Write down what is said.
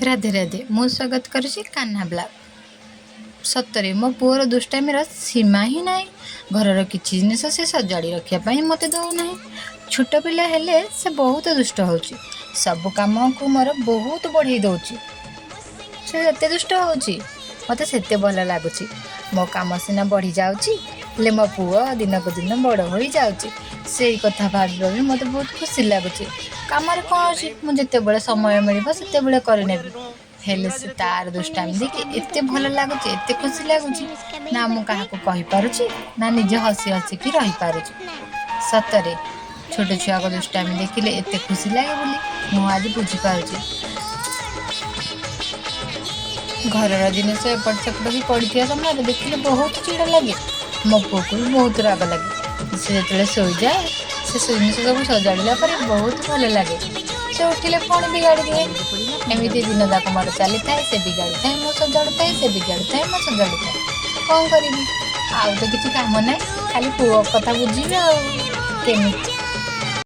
ରାଧେ ରାଧେ। ମୁଁ ସ୍ୱାଗତ କରୁଛି କାହ୍ନା ବ୍ଲଗ୍। ସତରେ ମୋ ପୁଅର ଦୁଷ୍ଟାମିର ସୀମା ହିଁ ନାହିଁ। ଘରର କିଛି ଜିନିଷ ସେ ସଜାଡ଼ି ରଖିବା ପାଇଁ ମୋତେ ଦେଉନାହିଁ। ଛୋଟ ପିଲା ହେଲେ ସେ ବହୁତ ଦୁଷ୍ଟ ହେଉଛି। ସବୁ କାମକୁ ମୋର ବହୁତ ବଢ଼େଇ ଦେଉଛି। ସେ ଯେତେ ଦୁଷ୍ଟ ହେଉଛି, ମୋତେ ସେତେ ଭଲ ଲାଗୁଛି। ମୋ କାମ ସିନା ବଢ଼ିଯାଉଛି, ହେଲେ ମୋ ପୁଅ ଦିନକୁ ଦିନ ବଡ଼ ହୋଇଯାଉଛି। ସେଇ କଥା ଭାବି ଭାବି ମୋତେ ବହୁତ ଖୁସି ଲାଗୁଛି। କାମରେ କ'ଣ ଅଛି, ମୁଁ ଯେତେବେଳେ ସମୟ ମିଳିବ ସେତେବେଳେ କରିନେବି। ହେଲେ ସେ ତାର ଦୁଷ୍ଟାମି ଦେଖି ଏତେ ଭଲ ଲାଗୁଛି, ଏତେ ଖୁସି ଲାଗୁଛି ନା, ମୁଁ କାହାକୁ କହିପାରୁଛି ନା ନିଜେ ହସି ହସିକି ରହିପାରୁଛି। ସତରେ ଛୋଟ ଛୁଆଙ୍କ ଦୁଷ୍ଟାମି ଦେଖିଲେ ଏତେ ଖୁସି ଲାଗେ ବୋଲି ମୁଁ ଆଜି ବୁଝିପାରୁଛି। ଘରର ଜିନିଷ ଏପଟ ସେପଟ ବି ପଡ଼ିଥିବା ସମୟରେ ଦେଖିଲେ ବହୁତ ଚିଡ଼ ଲାଗେ। ମୋ ପୁଅକୁ ବି ବହୁତ ରାଗ ଲାଗେ। ସେ ଯେତେବେଳେ ଶୋଇଯାଏ, ସେ ଜିନିଷ ସବୁ ସଜାଡ଼ିଲା ପରେ ବହୁତ ଭଲ ଲାଗେ। ସେ ଉଠିଲେ ପୁଣି ବିଗାଡ଼ି ଦିଏ। ଏମିତି ଦିନ ଯାକ ମୋର ଚାଲିଥାଏ। ସେ ବିଗାଡ଼ୁଥାଏ, ମୁଁ ସଜାଡ଼ୁଥାଏ। ସେ ବିଗାଡ଼ୁଥାଏ, ମୁଁ ସଜାଡ଼ୁଥାଏ। କ'ଣ କରିବି? ଆଉ ତ କିଛି କାମ ନାହିଁ, ଖାଲି ପୁଅ କଥା ବୁଝିବି ଆଉ କେମିତି